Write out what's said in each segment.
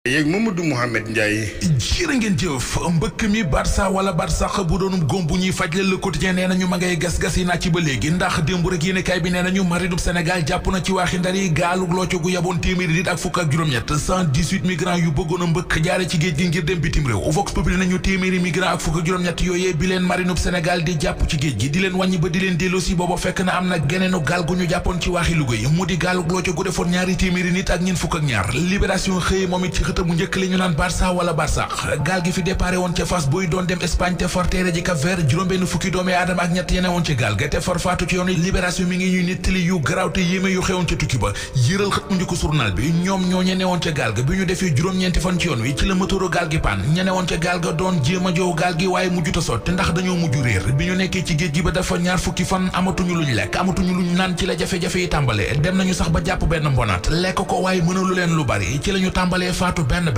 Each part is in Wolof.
yeeg Mamadou Mouhamed Ndiaye. jërë ngeen jëf mbëkk mi Barça wala Barsax bu doonum góom bu ñuy faj Le Quotidien nee nañu ma ngay gas-gas yi nàcc ba léegi ndax démb rek yéenekaay bi nee nañu marinub Sénégal jàpp na ci waaxi ndar yi gaalug looco gu yaboon téeméeri nit ak fukk ak juróom-ñett 118 migrants yu bëggoon a mbëkk jaare ci géej gi ngir dem bitim réew. Vox Populi nañu téeméeri migrants ak fukk ak juróom-ñett yooyee bi leen marinub Sénégal di jàpp ci géej gi di leen wàññi ba di leen delloosi booba fekk na am na geneenu gaal gu ñu jàppoon ci waaxi Louga yi mu di gaalug looco gu defoon ñaari téeméeri nit ak ñeent fukk ak ñaar. Libération xëye moom it ci xëtam bu njëkk li ñu naan Barça wala Barsax gaal gi fi déparé woon ca Fass buy doon dem Espagne te far teere ji Cap Vert juróom-benn fukki doomi aadama ak ñett yene woon ca gaal ga te far faatu ci yoon Libération mi ngi ñuy nettali yu garaaw te yéeme yu xewoon ca tukki ba yëral xët mu njëkk journal bi ñoom ñoo ñene woon ca gaal ga bi ñu defee juróom-ñeenti fan ci yoon wi ci la motoru gaal gi paan ñene woon ca gaal ga doon jéem a jow gaal gi waaye mujjuta sotti ndax dañoo mujj réer bi ñu nekkee ci géej gi ba dafa ñaar fukki fan amatuñu luñ lekk amatuñu luñ naan ci la jafe-jafe yi tàmbale dem nañu sax ba jàpp benn mbonaat lekk ko waaye mënalu leen lu bari ci la ñu tàmbalee faatu benn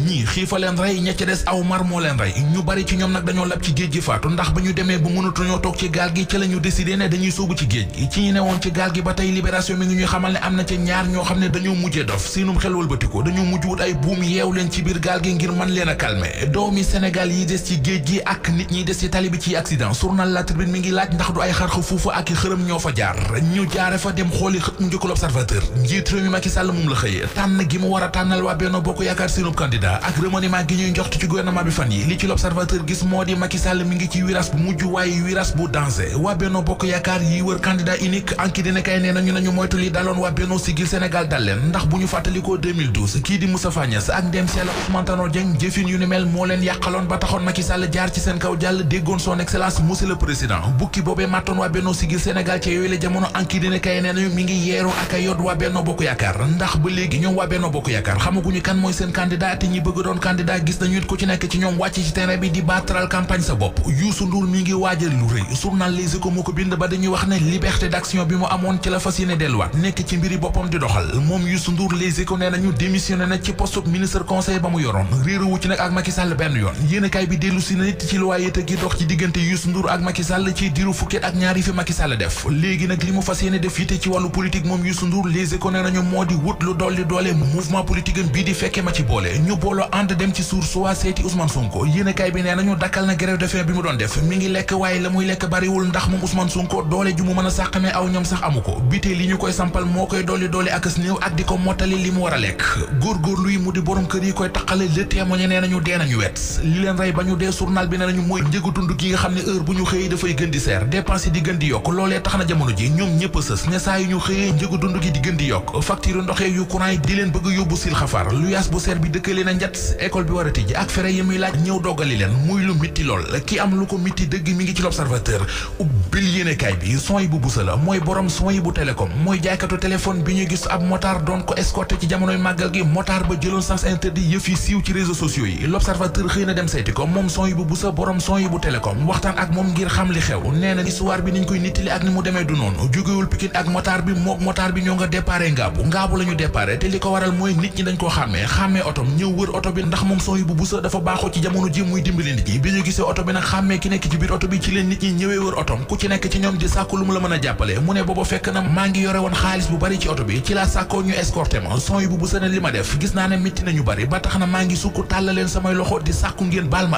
ñii xiifa leen rey ña ca des aw mar moo leen rey ñu bari ci ñoom nag dañoo lab ci géej gi faatu ndax ba ñu demee ba mënatuñoo toog ci gaal gi ca la ñu décidé ne dañuy sóobu ci géej gi ci ñu ne woon ci gaal gi ba tey Libération mi ngi ñuy xamal ne am na ca ñaar ñoo xam ne dañoo mujjee dof seenum xel wëlbatiko dañoo mujj wut ay buum yeew leen ci biir gaal gi ngir mën leen a calmer doomi Sénégal yi des ci géej gi ak nit ñi des ci tali bi ci accident journal La Tribune mi ngi laaj ndax du ay xarxa fuufa ak i xërëm ñoo fa jaar ñu jaare fa dem xooli xët mu njëkk L'Observateur njiit réew mi Macky Sall moom la xëyee tànn gi mu war a tànnal waa Benno Bokk Yaakaar seenub candidat ak remaniement gi ñuy njoxtu ci gouvernement bi fan yi li ci L'Observateur gis moo di Macky Sall mi ngi ci virage bu mujj waaye virage bu danger waa Benno Bokk Yaakaar yi wër candidat unique anki dina kay nee nañu moytu li daloon waa Benno Siggil Sénégal dal leen ndax bu ñu fàttalikoo 2012 kii di Moustapha Niasse ak ndem si Yàlla Ousmane Tanor Dieng jëfin yu ni mel moo leen yàqaloon ba taxoon Macky Sall jaar ci seen kaw jàll déggoon son excellence monsieur le président bukki boobee màttoon waa Benno Siggil Sénégal ci yooyu la jamono anki dina kay nee nañu mi ngi yeeru ak a yod waa Benno Bokk Yaakaar ndax ba léegi ñoom waa Benno Bokk Yaakaar xamaguñu kan mooy seen candidat te ñi bëgg doon candidat gis nañu it ku ci nekk ci ñoom wàcc ci terrain bi di baataral campagne sa bopp Youssou Ndour mi ngi waajal lu rëy journal Les Échos moo ko bind ba dañuy wax ne liberté d'action bi mu amoon ci la fas yéene delluwaat nekk ci mbiri boppam di doxal moom Youssou Ndour Les Échos nee nañu démissionné na ci poste ministre conseil ba mu yoroon réeréwu ci nag ak Macky Sall benn yoon yéenekaay bi dellu si na nit ci loyauté gi dox ci diggante Youssou Ndour ak Macky Sall ci diiru fukki ak ñaari fi Macky Sall def léegi nag li mu fas yéene def yite ci wàllu politique moom Youssou Ndour Les Échos nee nañu moo di wut lu dolli doole mouvement politique am bii di fekke ma ci boole ñu booloo ànd dem ci source waa seeti Ousmane Sonko yéenekaay bi nee nañu dakkal na grève de faim bi mu doon def mi ngi lekk waaye la muy lekk bariwul ndax moom Ousmane Sonko doole ju mu mën a sàqamee aw ñoom sax amu ko bitee li ñu koy sampal moo koy dolli akas néew ak di ko mottali li mu war a lekk góorgóorlu yi mu di borom kër yi koy taqale Le Témoin nee nañu dee nañu wet li leen rey ba ñu dee journal bi nee nañu mooy njëgu dund gi nga xam ne heure bu ñu xëyee dafay gën di seer dépense yi di gën di yokk loolee tax na jamono ji ñoom ñëpp a sës ne saa yu ñu xëyee njëgu dund gi di gën di yokk facture ndoxee yu courant yi di leen bëgg yóbbu sil xafaar lu yaas bu seer bi dëkkale na njat école bi war a tijji ak fere yi muy laaj ñëw doggali leen muy lu mitti lool ki am lu ko mitti dëgg mi ngi ci L'Observateur ubbil yéenekaay bi son yi bu busa la mooy borom son yi bu télécom mooy jaaykatu téléphone bi ñu gis ab motard doon ko escorté ci jamonoy màggal gi motard ba jëloon sens interdit yëf yi siiw ci réseaux sociaux yi L'Observateur xëy na dem seeti ko moom son yi bu busa borom son yi bu télécom waxtaan ak moom ngir xam li xew nee na histoire bi niñ koy nittali ak ni mu demee du noonu jógewul Pikine ak motard bi mook motard bi ñoo nga déparé ngaabu la ñu déparé te li ko waral mooy nit ñi dañ ko xàmmee otom ñëw wër oto bi ndax moom son yi bu busa dafa baaxoo ci jamono ji muy dimbali nit ñi bi ñu gisee oto bi nag xàmmee ki nekk ci biir oto bi ci leen nit ñi ñëwee wër otom ku ci nekk ci ñoom di sàkku lu mu la mën a jàppale mu ne booba fekk na maa ngi yore woon xaalis bu bari ci oto bi ci laa sàkkoo ñu escorté ma son yi bu busa ne li ma def gis naa ne mitti nañu bari ba tax na maa ngi sukk tàllaleen samay loxo di sàkku ngeen baal ma